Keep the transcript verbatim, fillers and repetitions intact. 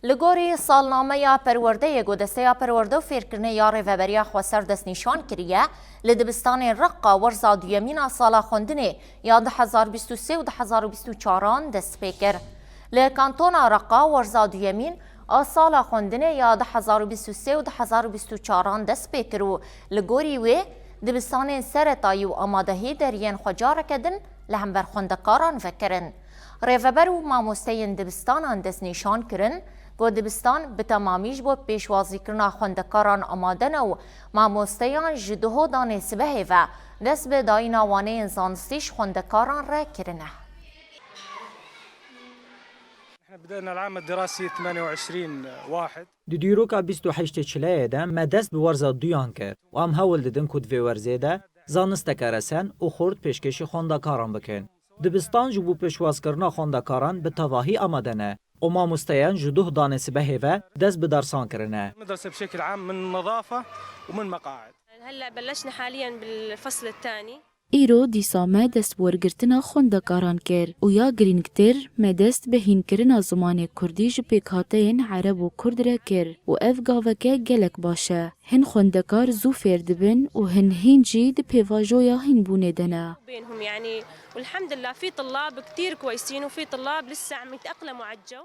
Li gorî salnameya perwerdeyê ku Desteya Perwerde û Fêrkirinê ya Rêveberiya Xweser destnîşan kiriye, li dibistanên Reqa werza duyemîn a sala xwendinê ya du hezar bîst û sê û du hezar û bîst û çaran dest pê kir. Li Kantona Reqa werza duyemîn a sala xwendinê ya du hezar û bîst û sê û du hezar û bîst û çaran dest pê kir û li gorî wê dibistanên seretayî û amadehî deriyên xwe careke din li hember xwendekaran vekirin. Rêveber û mamosteyên dibistanan destnîşan kirin ku dibistan bi temamî ji bo pêşwazîkirina xwendekaran amade ne û mamosteyan ji duho danê sibehê ve dest bi dayîna waneyên zanistî ji xwendekaran re kirine. احنا بدأنا العام الدراسي ثمانية وعشرين واحد. Di dîroka bîst û heştê çileyê de me dest bi werza duyan kir û em hewl didin ku di vê werzê de zanisteke resen û xurt pêşkêşî xwendekaran bikin. Dibistan ji bo pêşwazkirina xwendekaran bi tevahî amade ne û mamosteyan ji duh danê sibehê ve dest bi dersan kirine. المدرسة بشكل عام من نظافة ومن مقاعد. هلا بلشنا حاليا بالفصل الثاني. Îro dîsa me dest bi wergirtina xwendekaran kir û ya girîngtir me dest bi hînkirina zimanê kurdî ji pêkhateyên ereb û kurd re kir û ev gaveke gelek baş e. Hin xwendekar zû fêr dibin û hin hîn jî di pêvajoya hînbûnê de ne. بينهم يعني والحمد لله في طلاب كتير كويسين وفي طلاب لسه عم يتأقلموا على الجو.